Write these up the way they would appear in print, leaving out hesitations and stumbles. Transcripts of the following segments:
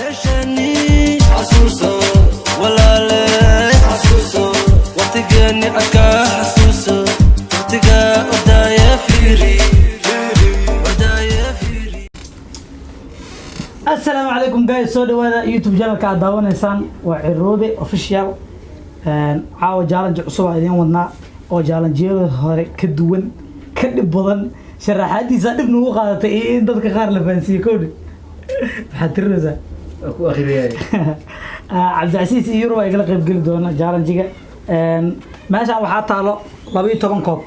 Meeshani xasuuso, walaale, xasuuso waqtigeeni adkaa, xasuuso waqtiga ordaya, fiiri, ordaya, fiiri. Asalaamu calaykum guys, soo dhawaada YouTube channelka aad daawanaysaan waa Ciroobe Official. Caawa challenge cusub aa idiin wadnaa oo challenge-yada hore ka duwan, ka dhib badan, sharaxaadiisa dhib nagu qaadatay iyo in dadka qaar la fahansiiye. Kowdhi, maxaad tirinaysaa? Ku akhriyay. Cabdicasiis iyo Yurub ay kala qayb geli doona challenge-ga. Meeshaan waxaa taalo 12 koob.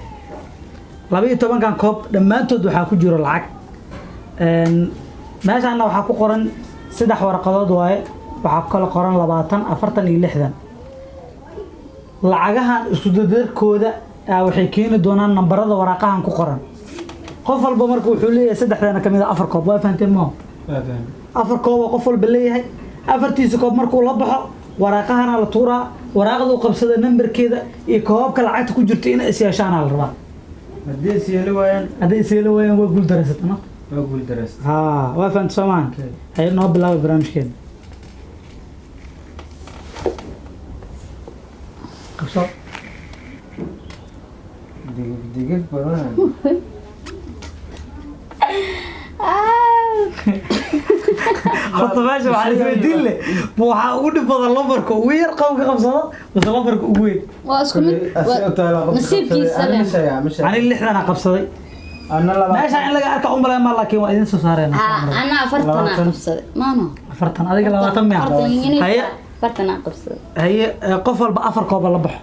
12-kan koob dhammaantood waxaa ku jiro lacag. Meeshaana waxaa ku qoran saddex warqadood waaye. Waxaa ku kala qoran 20, 40 iyo 60. Lacagahan isku dardarkooda waxay keeni doonaan nambarada waraaqahan ku qoran. Qof walba marka wuxuu leeyahay saddexdana kamid a afar koob. Waa fahanteen maho? Afar koob oo qof walba leeyahay. Afartiisa koob markuu la baxo, waraaqahana la tuuraa. Waraaqda uu qabsada nambarkeeda iyo koobabka lacagta ku jirta inay is yeeshaana la rabaa. Haddii is yeeli waayaan? Hadday is yeeli waayaan, waa guul daraysatano. Waa guul daraysta. Ha, waa fahamta soomaa? Hay, noo bilaabay barnaamijkeena. Qabso. Digif digif badan. Horta meesha waxaa isweydiin leh, ma waxaa ugu dhib badan lambarka ugu yar qowmka qabsado mase lambarka ugu weyn? Waa isku mid. Nasiibkiisa leh. Aniga 60-aa qabsaday. Ana 20. Meesha in laga arka umalay ma, laakiin waa idin soo saareen. Ana 40-aa qabsaday maano. 40, adiga 20 miya? Haye. 40-aa qabsaday. Haye, qof walba afar kooba la baxo.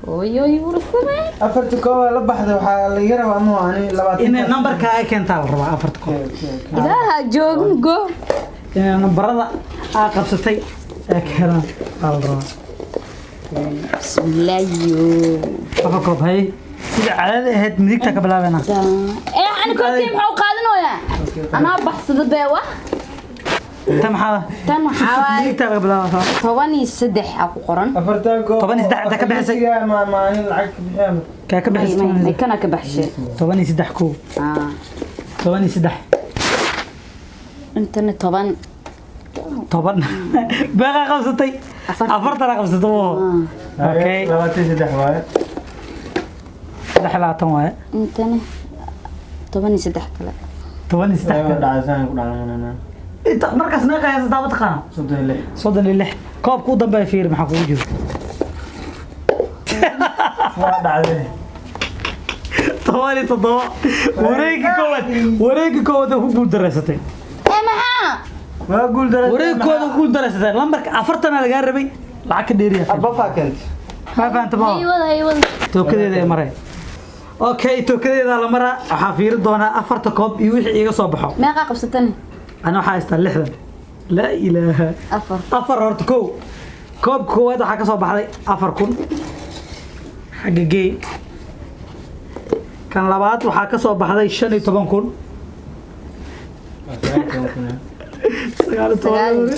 Hooyoy, warsamee. Afarta koob la baxda, waxaa laga rabaa mu ani 20. Inay nambarka ay keentaa la rabaa afarta koob. Ilaaha joogin go. Inay nambarada aa qabsatay ay keenaan aa la rabaa. Bismillaahiyo. Afar koob. Haye, sida caadada ahayd midigta ka bilaabeynaa. Ee, ani koobkii maxaa u qaadanayaa? Anaa baxsada beewa. Tan maxaa? Tan waxaa waaye Midigta laga bilaabaa. 13 aa ku qoran. Afartan koob. 13 inta ka bixisay? Ma ani lacag ka bixiya? Kaa ka bixisay? May, kana ka baxshay. 13 kow. 13. Intana 10. 10 beeqaa qabsatay? 40. 40-aa qabsatay wo. Okay. 23 waaye. 23 waaye. Intana 13 kale. 13 kale. Dhacaysan ku dhacayna. Inta markaas meeqa haysataa, ma taqaana? 36. 36. Koobka u dambeeya fiiri, maxaa kugu jiro? Waa dhacday. 17. Wareegga koowaad, wareegga koowaad ku guul daraysatay. Ee, maxaa? Waa guul daraysatay. Wareegga koowaad ku guul daraysatay. Lambarka 40-na lagaa rabay, lacag ka dheeriya. Abafa kent. Ma fahanta ma? Haywada, haywada. Tookadeeda ay maray. Okay, tookadeeda la maraa. Waxaa fiiri doonaa afarta koob iyo wixii iiga soo baxo. Meeqaa qabsatani? Ana waxaa haystaa 60. Laa ilaaha. Afar. Afar. Horta kow, koobka koowaad waxaa ka soo baxday 4000, xagga gey. Kan labaad waxaa ka soo baxday 15,000. 19.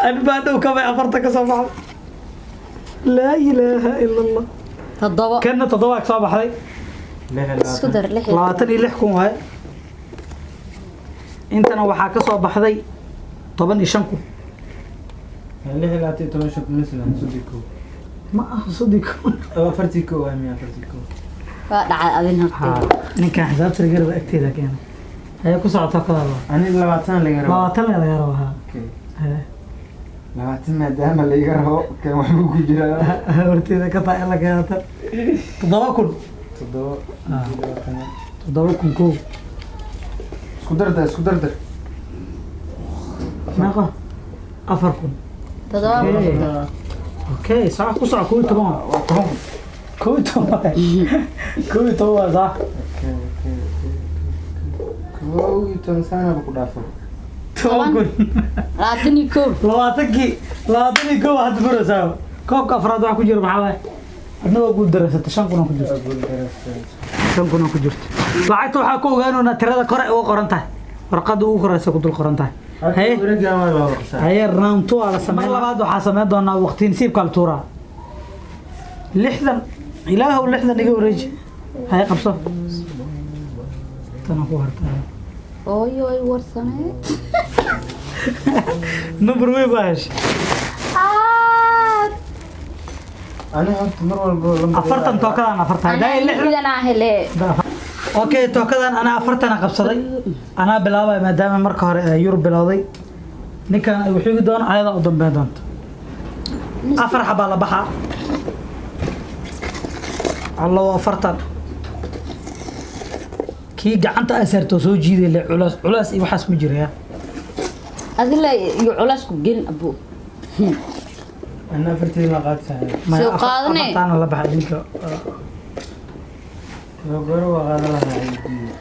Anbaa dhow kabay afarta ka soo baxday. Laa ilaaha ila Allah. Toddoba. Kanna toddobaa ka soo baxday. Isku dar lix. 26,000 waaye. Intana waxaa ka soo baxday 15,000. 26, 15 mislan 31. Ma aha 31. 41 waa miya? 41. Waa dhacay adin horta. Ninkan xisaabta laga raba agteeda keena. Haye, ku socotaa kadaada. Ani 20 laga rabo. 20 laga raba, ha. Okay. Haye. 20 maadaama laga rabo, kan waxbuu ku jiraa. Horteeda ka taa in la keenata 7000. Toddoba. 7000 kow. Isku dardar, isku dardar. Meeqa? 4000. Toddoba. Okay. Okay, soco, ku soco. 11. Waa 10,000. 11 waay. 11 waa sax. Okay, 11 sanaba ku dhaafo. 10,000. 21. 20-kii, 21 hadda maraysaa. Koobka afraad waxaa ku jira maxaa waaye? Adna waa guul daraysatay. 5000 oo ku jirta. 5000 oo ku jirta. Lacagta waxaa ku ogaanaynaa tirada kore uga qoran tahay, warqadda ugu koreysa ku dul qoran tahay. Haye. Haye, round two aa la sameyn. Mar labaad waxaa sameyn doonaa waqti nasiibka la tuuraa. 60, ilaahow 60 iga wareeji. Haye, qabso. Tana ku hartaa. Ooyoy, warsamee. Number weyn baa heshay. Ani horta mar walba lambar 40 tookadan 40. Anaa Daa 60. 60 hele. Okay, tookadan anaa 40 qabsaday. Anaa bilaabay maadaama marka hore ee Yurub bilowday. Ninkan ay wuxuu doono ayada u dambeyn doonto. 4 xabaa la baxaa. Allo 40. Kii gacanta ay saarto soo jiiday le culays culays iyo waxaas ma jiraya. Adila iyo culays ku gelin abu. Ana afartii ma qaadsahay. Soo qaadanay. 40 la baxaa idinka. Goro waa qaadan lahaa.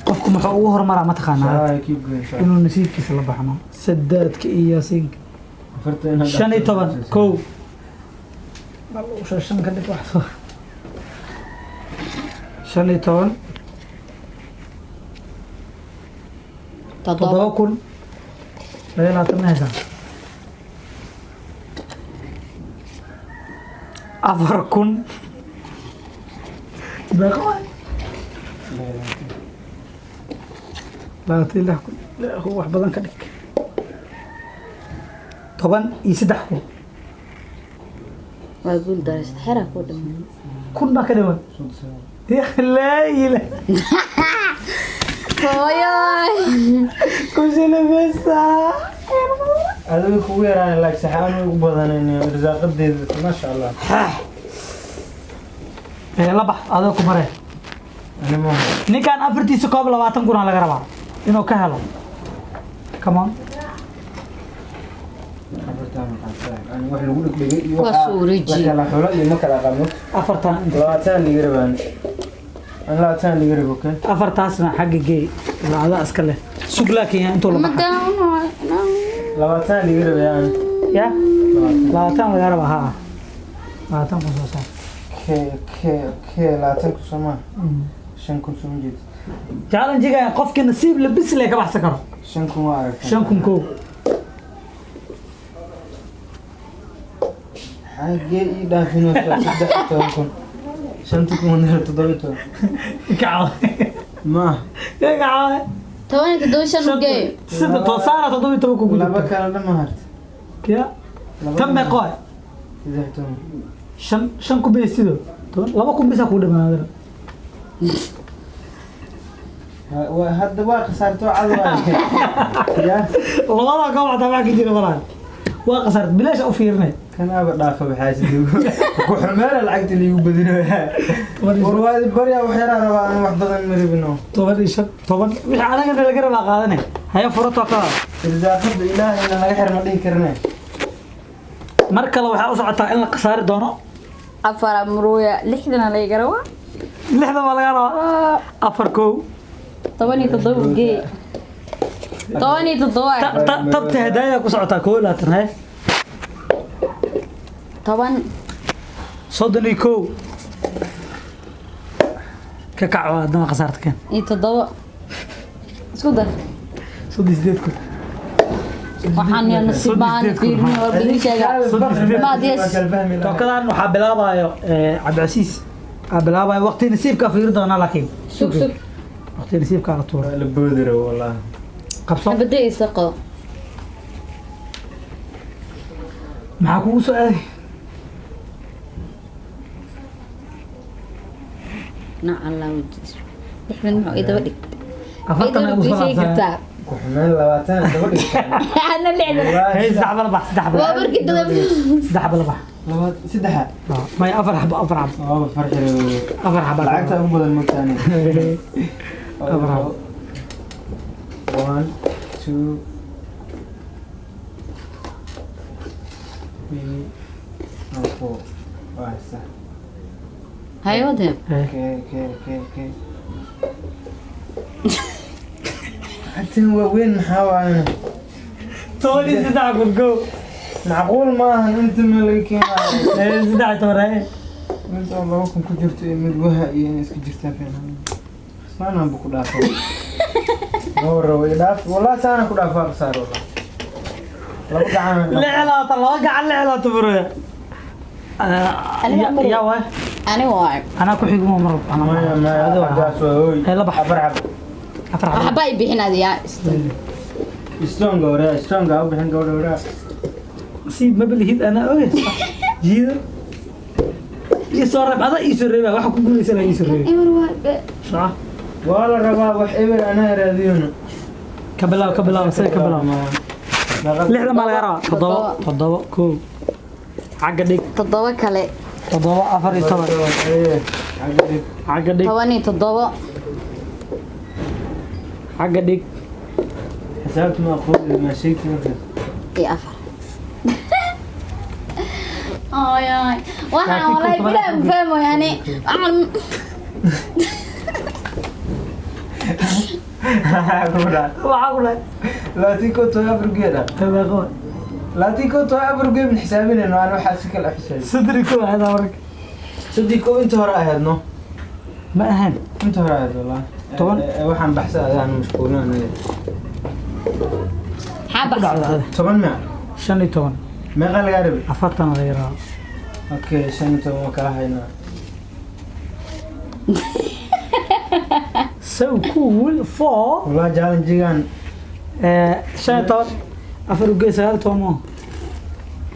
Qofku muxuu ugu hormaraa ma taqaanaa? Ay, keep going. Inuu nasiibkiisa la baxno. Sadaadka iyo yaasiinka. 40 15 kow. Bal u shan ka dhig wax soo. 15 7. 7,000 22 ma haysaa? 4,000 meeqa waay? 26,000. Ilaahu wax badan ka dhig. 13,000. Waa guul daraysta xera ku dhamaan. 1,000 baa ka dhiman. Laa ilaaha. Hooyoy. Kushilibisa. Adiga kugu yaraan laag saxaan ugu badaneen irsaaqadeeda, maasha Allah. La bax adoo ku maree. Ani ma Ninkan afartiisa koob 20,000 laga rabaa inuu ka helo. Come on. Afartan ma qaadsahay. Ani wax lagu dhigdhigay iyo Waa waxa suuriji. la kala xulo iyo ma kala qabno. 40 inta. 20 liga rabaan. Ani 20 liga rabo, okay. 4taasna xagga geey. Ilaa adaa iska leh. Sug laakiin intuu la Ma baxa. down. 20 liga rabaan. Ya? 20 laga rabaa haa. 20,000 soo saar. Okay, 20 ku soo ma. 5,000 soo ma jeed. Challenge-ga qofkii nasiib la bis leh ka baxsan karo. 5,000 waa aragtay. 5,000 kow. Xagee ii dhaafinaysaa 13,000? 5,000 waa 17. Kacaw. Ma Kacaw. 17 shan u geey. Sida toosaara 17 ku laba jirto. kala dhama harta. Ya? Tan meeqa waay? 13. 5,000 bay sido. 2,000 bisa ku dhamaadana. Hadda waa khasaarto cad waay. Ya Labada koob xataa wax ka jira malahan. Waa khasaart bilaash u fiirinay. Kan aaba dhaafa waxaa sidii ku xumeela lacagta liigu badinayaa. War waa baryaa wax yaraa rabaa, aan wax badan ma rabino. 15 10 wixii anagana laga rabaa qaadanay. Haya furato kala. Irsaaqada ilaahayna naga xir ma dhihi karne. Mar kale waxaa u socotaa in la khasaari doono. 4 amruya 60 laga rabaa. 60 baa laga rabaa. 4 kow. 17 u geey. 17. Tabta hadaaya ku socotaa 21 haye. 10. 31. Ka kac waa haddana khasaarta keen. Iyo 7. Isku dar. 38,000. Waxaan yaa nasiib baan fiirin war bini sheega. Maad yes. Tookadan waxaa bilaabayo Cabdicasiis. Waxaa bilaabayo waqti nasiibka fiiri doonaa laakiin. Sug sug. Waqti nasiibka la tuuro. La boodiro wallahi. Qabso. Xabadda isaqo. Maxaa kugu soo aaday? Nac Allah wajiis. 60 muxuu idaba dhigtay? 40 ay ugu soo sheegi laabsanayaan. kartaa. Ku xumeen 20 daba dhigta. Ana 60. Hey, 3 xaba la bax, 3 xaba. Waa markii dambe. 3 xaba la bax. 3. May 4 xaba, 4 xaba. Waaba farxi. 4 xaba. Lacagta ugu badan mogtaani. 4 xaba. 1 2 3 4. Waa sax. Hayo wade. Okay, okay, okay, okay. Lacagtan waaweyn maxaa waaye? 13,000 kow. Macquul maahan inta meel laga keenaayo. 13 haye. Mid oo 2,000 ku jirto iyo mid waha iyo inay iska jirtaa fiican. Saanaan bu ku dhaafo. Ma rabo i dhaaf. Wallahi saanaan ku dhaafo waa khasaaro wallahi. Laba gacan. 26 laba gacan 26 buroya. Aniga Ya waay. Ani waay. Anaa ku xigmo mar rabo. Maya maya. Adiga waa. Xaggaas waa hooy. Hey, la bax. 4 xabo. 4 xabo. Waxba ay bixin adiga. Stone hore, stone u bixin gabadha hore. Nasiib ma balihid, anaa oge. Jiido, ii soo reeb, adaa ii soo reeba waxa ku guulaysanaya, ii soo reeba. Eber waa be. Sax. Waa la rabaa wax eber anaa raadiyona. Ka bilaab, ka bilaab, sida ka bilaab. 60 baa laga rabaa. Toddoba, toddoba, kow, xagga dhig. Toddoba kale. Toddoba, 14. Xagga dhig. 17. Xagga dhig. Xisaabta ma aqoon, ma sheegti markaas. Iyo afar. Ay ay, waxaan Laakiin wallahi konton bilaa mafahmo yani waxaan. Waxaa ku dhahay? 21 afar geeda. Meeqa? 21 afar geed min xisaabinayno, aan waxaa si kala xisaabin. 31 ahayd marka. 31 inta hore ahayd, no? Ma ahayn. Inta hore ahayd wallah. 10. Waxaan baxsa adaan mashquulin anaga. Maxaa ku baxsan? Dhacda. 10 miya? 15. Meeqa lagaa rabay? 40 laga rabaa. Okay, 15 waa kala haynaa. So cool four. Wallah challenge-gan. 15 afar ugee 19 mo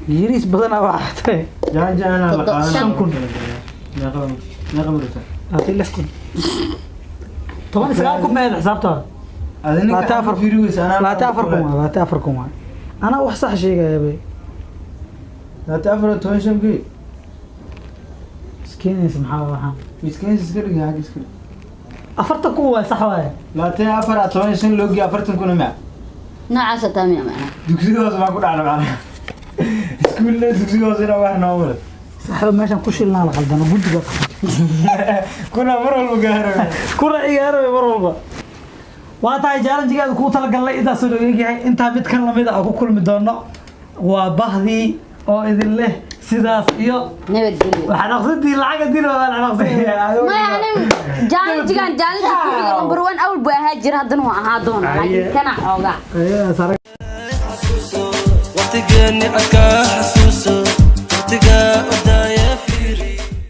yiriis badanaa waxaa tahay. Challenge anaa la qaadanaa. 5000. Meeqa meeqa maraysaa? 26,000, 19,000 meed xisaabtaada. Adi ninka 24. fiiriweysa anaa. 24,000 waay, 24,000 waay. Anaa wax sax sheegaya bay. 24 oo 15 gee. Miskiinaysa maxaa waxaan? Miskiinsa iska dhig, xagga iska dhig. 40,000 waay, sax waay. 24 aa 15 loo geeyay, 40,000 miya? Noocaasa taa miya macnaha? Dugsiga hoose baan ku dhacna macnaha, iskuulle dugsiga hoose inaa wax noo mara. Saxda meeshan ku shilnaa la qaldano, guddiga qaldan. Kuna mar walba gaaro. Kuna igaarabay mar walba. Waa tahay, challenge-gaada kuu talagalnay intaasoo loo eegyahay. Intaa mid kan lamid ah ku kulmi doono, waa bahdii oo idin leh sidaas iyo nabadgelyo. Waxaan aqsadii lacag hadii la waan aqsadii. Maya, anin challenge-gan challenge ku xiga number one awal buu ahaa jira, haddana waa ahaa doona, laakiin kana xoogaa. Waqtigeeni adkaa xasuuso, waqtigaa.